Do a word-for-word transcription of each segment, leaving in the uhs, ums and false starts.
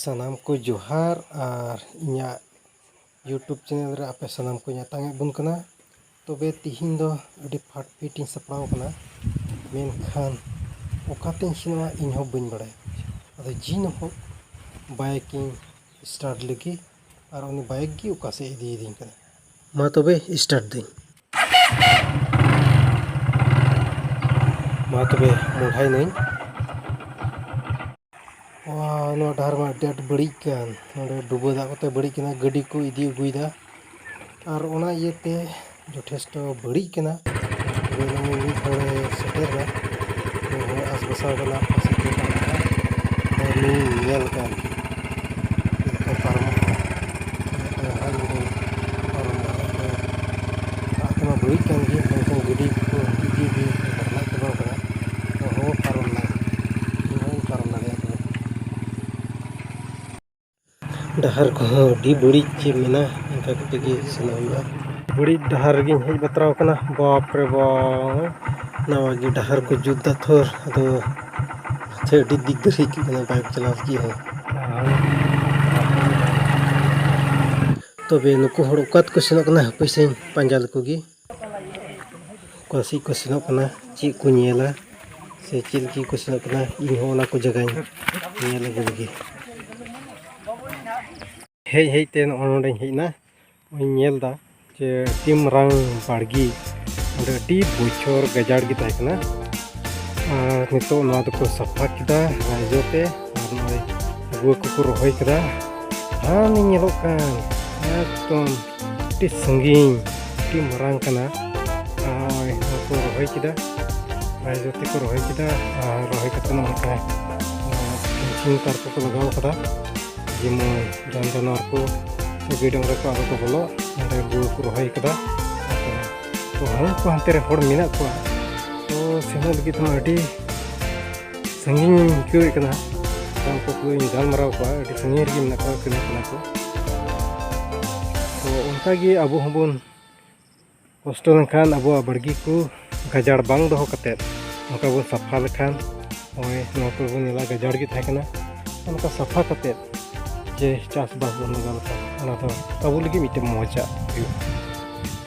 ᱥᱟᱱᱟᱢ ᱠᱚ ᱡᱚᱦᱟᱨ ᱟᱨ ᱤᱧᱟᱹᱜ YouTube ᱪᱮᱱᱮᱞ ᱨᱮ ᱟᱯᱮ ᱥᱟᱱᱟᱢ ᱠᱚᱧ ᱟᱛᱟᱝ ᱮᱫ ᱵᱚᱱ ᱠᱟᱱᱟ᱾ ᱛᱚᱵᱮ ᱛᱤᱦᱤᱧ ᱫᱚ ᱟᱹᱰᱤ ᱯᱷᱟᱴ ᱯᱷᱤᱴ ᱤᱧ ᱥᱟᱯᱲᱟᱣ ᱟᱠᱟᱱᱟ, ᱢᱮᱱᱠᱷᱟᱱ ᱚᱠᱟᱛᱮᱧ ᱥᱮᱱᱚᱜᱼᱟ ᱤᱧ ᱦᱚᱸ ᱵᱟᱹᱧ ᱵᱟᱲᱟᱭᱟ᱾ ᱟᱫᱚ ᱡᱤᱱ ᱦᱚᱸ ᱵᱟᱭᱤᱠ ᱤᱧ ᱥᱴᱟᱨᱴ ᱞᱟᱹᱜᱤᱫ ᱟᱨ ᱩᱱᱤ ᱵᱟᱭᱤᱠ ᱜᱮ ᱚᱠᱟ ᱥᱮᱫ ᱤᱫᱤᱭᱮᱫᱤᱧ ᱠᱟᱱᱟ᱾ ᱢᱟ ᱛᱚᱵᱮ ᱥᱴᱟᱨᱴ ᱫᱟᱹᱧ᱾ ᱢᱟ ᱛᱚᱵᱮ ᱢᱚᱦᱰᱟᱭ ᱱᱟᱹᱧ᱾ ᱱᱚᱣᱟ ᱰᱟᱦᱟᱨ ᱢᱟ ᱟᱹᱰᱤ ᱟᱸᱴ ᱵᱟᱹᱲᱤᱡ ᱠᱟᱱ, ᱱᱚᱰᱮ ᱰᱩᱵᱟᱹ ᱫᱟᱜ ᱠᱚᱛᱮ ᱵᱟᱹᱲᱤᱡ ᱠᱟᱱᱟ, ᱜᱟᱹᱰᱤ ᱠᱚ ᱤᱫᱤ ᱟᱹᱜᱩᱭᱮᱫᱟ᱾ ᱟᱨ ᱚᱱᱟ ᱤᱭᱟᱹᱛᱮ ᱡᱚᱛᱷᱮᱥᱴᱚ ᱵᱟᱹᱲᱤᱡ ᱠᱟᱱᱟ᱾ ᱛᱚᱵᱮ ᱱᱚᱜᱼᱚᱭ ᱢᱤᱫ ᱦᱚᱲᱮ ᱥᱮᱴᱮᱨ ᱮᱱᱟ, ᱩᱱᱤ ᱦᱚᱲᱮ ᱟᱥ ᱵᱟᱥᱟᱣ ᱠᱟᱱᱟ, ᱚᱠᱟ ᱥᱮᱫ ᱛᱮ ᱯᱟᱨᱚᱢᱚᱜᱼᱟ᱾ ᱟᱫᱚ ᱩᱱᱤ ᱧᱮᱞ ᱠᱟᱱ ᱪᱮᱫ ᱞᱮᱠᱟ ᱯᱟᱨᱚᱢᱚᱜᱼᱟ᱾ ᱟᱫᱚ ᱦᱟᱸᱜ ᱤᱧ ᱫᱚᱧ ᱯᱟᱨᱚᱢᱚᱜᱼᱟ᱾ ᱟᱫᱚ ᱫᱟᱜ ᱛᱮᱢᱟ ᱵᱟᱹᱲᱤᱡ ᱠᱟᱱ ᱜᱮ, ᱢᱮᱱᱠᱷᱟᱱ ᱜᱟᱹᱰᱤ ᱠᱚ ᱤᱫᱤ ᱜᱮ ᱵᱟᱨᱞᱟᱜ ᱪᱟᱵᱟᱣ ᱠᱟᱱᱟ᱾ ᱟᱫᱚ ᱦᱚᱸ ᱯᱟᱨᱚᱢ ᱮᱱᱟ, ᱤᱧ ᱦᱚᱸᱧ ᱯᱟᱨᱚᱢ ᱫᱟᱲᱮᱭᱟᱜ ᱠᱟᱱᱟ᱾ ᱰᱟᱦᱟᱨ ᱠᱚᱦᱚᱸ ᱟᱹᱰᱤ ᱵᱟᱹᱲᱤᱡ ᱪᱮᱫ ᱢᱮᱱᱟ, ᱚᱱᱠᱟ ᱠᱟᱛᱮ ᱜᱮ ᱥᱮᱱᱚᱜ ᱦᱩᱭᱩᱜᱼᱟ᱾ ᱵᱟᱹᱲᱤᱡ ᱰᱟᱦᱟᱨ ᱨᱮᱜᱮᱧ ᱦᱮᱡ ᱵᱟᱛᱨᱟᱣ ᱠᱟᱱᱟ, ᱵᱟᱯ ᱨᱮ ᱵᱟᱯ, ᱱᱟᱣᱟ ᱜᱮ ᱰᱟᱦᱟᱨ ᱠᱚ ᱡᱩᱛ ᱫᱟ ᱛᱷᱚᱨ, ᱟᱫᱚ ᱥᱮ ᱟᱹᱰᱤ ᱫᱤᱠᱫᱟᱨ ᱟᱹᱭᱠᱟᱹᱜ ᱠᱟᱱᱟ ᱵᱟᱭᱤᱠ ᱪᱟᱞᱟᱣ ᱞᱟᱹᱜᱤᱫ ᱦᱚᱸ᱾ ᱛᱚᱵᱮ ᱱᱩᱠᱩ ᱦᱚᱲ ᱚᱠᱟ ᱛᱮᱠᱚ ᱥᱮᱱᱚᱜ ᱠᱟᱱᱟ, ᱦᱟᱯᱳᱭ ᱥᱮᱧ ᱯᱟᱸᱡᱟ ᱞᱮᱠᱚ ᱜᱮ᱾ ᱚᱠᱟ ᱥᱮᱫ ᱠᱚ ᱥᱮᱱᱚᱜ ᱠᱟᱱᱟ, ᱪᱮᱫ ᱠᱚ ᱧᱮᱞᱟ, ᱥᱮ ᱪᱮᱫ ᱞᱟᱹᱜᱤᱫ ᱠᱚ ᱥᱮᱱᱚᱜ ᱠᱟᱱᱟ, ᱤᱧ ᱦᱚᱸ ᱚᱱᱟ ᱠᱚ ᱡᱟᱭᱜᱟᱧ ᱧᱮᱞ ᱟᱹᱜᱩ ᱞᱮᱜᱮ᱾ ᱦᱮᱡ ᱦᱮᱡ ᱛᱮ ᱱᱚᱜᱼᱚ ᱱᱚᱰᱮᱧ ᱦᱮᱡ ᱮᱱᱟ᱾ ᱱᱚᱜᱼᱚᱭ ᱤᱧ ᱧᱮᱞ ᱮᱫᱟ ᱡᱮ ᱟᱹᱰᱤ ᱢᱟᱨᱟᱝ ᱵᱟᱲᱜᱮ, ᱚᱸᱰᱮ ᱟᱹᱰᱤ ᱵᱚᱪᱷᱚᱨ ᱜᱟᱡᱟᱲ ᱜᱮ ᱛᱟᱦᱮᱸ ᱠᱟᱱᱟ᱾ ᱟᱨ ᱱᱤᱛᱚᱜ ᱱᱚᱣᱟ ᱫᱚᱠᱚ ᱥᱟᱯᱷᱟ ᱠᱮᱫᱟ ᱨᱟᱭᱡᱚ ᱛᱮ, ᱟᱨ ᱱᱚᱜᱼᱚᱭ ᱜᱩᱣᱟᱹ ᱠᱚᱠᱚ ᱨᱚᱦᱚᱭ ᱠᱮᱫᱟ᱾ ᱦᱟᱱᱮ ᱧᱮᱞᱚᱜ ᱠᱟᱱ ᱮᱠᱫᱚᱢ ᱟᱹᱰᱤ ᱥᱟᱺᱜᱤᱧ, ᱟᱹᱰᱤ ᱢᱟᱨᱟᱝ ᱠᱟᱱᱟ᱾ ᱟᱨ ᱱᱚᱜᱼᱚᱭ ᱱᱚᱣᱟ ᱠᱚ ᱨᱚᱦᱚᱭ ᱠᱮᱫᱟ, ᱨᱟᱭᱡᱚ ᱛᱮᱠᱚ ᱨᱚᱦᱚᱭ ᱠᱮᱫᱟ, ᱟᱨ ᱨᱚᱦᱚᱭ ᱠᱟᱛᱮ ᱱᱚᱜᱼᱚ ᱱᱚᱝᱠᱟ ᱯᱷᱮᱱᱥᱤᱝ ᱛᱟᱨ ᱠᱚᱠᱚ ᱞᱟᱜᱟᱣ ᱠᱟᱫᱟ, ᱡᱮᱢᱚᱱ ᱡᱟᱱ ᱡᱟᱱᱣᱟᱨ ᱠᱚ ᱥᱮ ᱜᱟᱹᱭ ᱰᱟᱝᱨᱟ ᱠᱚ ᱟᱞᱚ ᱠᱚ ᱵᱚᱞᱚᱜ᱾ ᱱᱚᱸᱰᱮ ᱜᱩᱣᱟᱹ ᱠᱚ ᱨᱚᱦᱚᱭ ᱠᱟᱫᱟ᱾ ᱛᱚ ᱦᱟᱱᱠᱩ ᱦᱟᱱᱛᱮ ᱨᱮ ᱦᱚᱲ ᱢᱮᱱᱟᱜ ᱠᱚᱣᱟ, ᱛᱚ ᱥᱮᱱᱚᱜ ᱞᱟᱹᱜᱤᱫ ᱛᱮᱢᱟ ᱟᱹᱰᱤ ᱥᱟᱺᱜᱤᱧ ᱤᱧ ᱟᱹᱭᱠᱟᱹᱣᱮᱫ ᱠᱟᱱᱟ᱾ ᱩᱱᱠᱩ ᱠᱚᱧ ᱜᱟᱞᱢᱟᱨᱟᱣ ᱠᱚᱣᱟ, ᱟᱹᱰᱤ ᱥᱟᱺᱜᱤᱧ ᱨᱮᱜᱮ ᱢᱮᱱᱟᱜ ᱠᱚᱣᱟ, ᱠᱟᱹᱢᱤ ᱠᱟᱱᱟ ᱠᱚ᱾ ᱛᱚ ᱚᱱᱠᱟᱜᱮ ᱟᱵᱚ ᱦᱚᱸᱵᱚᱱ ᱠᱚᱥᱴᱚ ᱞᱮᱱᱠᱷᱟᱱ ᱟᱵᱚᱣᱟᱜ ᱵᱟᱲᱜᱮ ᱠᱚ ᱜᱟᱡᱟᱲ ᱵᱟᱝ ᱫᱚᱦᱚ ᱠᱟᱛᱮᱫ, ᱱᱚᱝᱠᱟ ᱵᱚᱱ ᱥᱟᱯᱷᱟ ᱞᱮᱠᱷᱟᱱ, ᱱᱚᱜᱼᱚᱭ ᱱᱚᱣᱟ ᱠᱚᱨᱮ ᱵᱚᱱ ᱧᱮᱞᱟ ᱜᱟᱡᱟᱲ ᱜᱮ ᱛᱟᱦᱮᱸ ᱠᱟᱱᱟ᱾ ᱚᱱᱠᱟ ᱥᱟᱯᱷᱟ ᱠᱟᱛᱮᱫ ᱡᱮ ᱪᱟᱥᱵᱟᱥ ᱵᱚᱱ ᱞᱟᱜᱟᱣ ᱞᱮᱠᱷᱟᱱ, ᱚᱱᱟ ᱫᱚ ᱟᱵᱚ ᱞᱟᱹᱜᱤᱫ ᱢᱤᱫᱴᱮᱱ ᱢᱚᱡᱟᱜ ᱦᱩᱭᱩᱜᱼᱟ᱾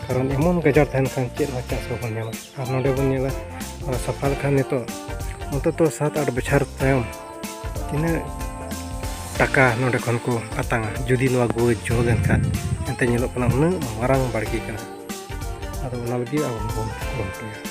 ᱠᱟᱨᱚᱱ ᱮᱢᱚᱱ ᱜᱟᱡᱟᱲ ᱛᱟᱦᱮᱱ ᱠᱷᱟᱱ ᱪᱮᱫ ᱦᱚᱸ ᱪᱟᱥ ᱵᱟᱵᱚᱱ ᱧᱟᱢᱟ᱾ ᱟᱨ ᱱᱚᱰᱮ ᱵᱚᱱ ᱧᱮᱞᱟ, ᱚᱱᱟ ᱥᱟᱯᱷᱟ ᱞᱮᱠᱷᱟᱱ ᱱᱤᱛᱚᱜ ᱚᱱᱛᱚᱛᱚ ᱥᱟᱛ ᱟᱴ ᱵᱚᱪᱷᱚᱨ ᱛᱟᱭᱚᱢ ᱛᱤᱱᱟᱹᱜ ᱴᱟᱠᱟ ᱱᱚᱰᱮ ᱠᱷᱚᱱ ᱠᱚ ᱟᱛᱟᱝᱟ, ᱡᱩᱫᱤ ᱱᱚᱣᱟ ᱜᱩᱣᱟᱹ ᱡᱚ ᱞᱮᱱᱠᱷᱟᱱ᱾ ᱮᱱᱛᱮ ᱧᱮᱞᱚᱜ ᱠᱟᱱᱟ ᱩᱱᱟᱹᱜ ᱢᱟᱨᱟᱝ ᱵᱟᱲᱜᱮ ᱠᱟᱱᱟ᱾ ᱟᱫᱚ ᱚᱱᱟ ᱞᱟᱹᱜᱤᱫ ᱟᱵᱚ ᱵᱚᱱ ᱠᱩᱨᱩᱢᱩᱴᱩᱭᱟ᱾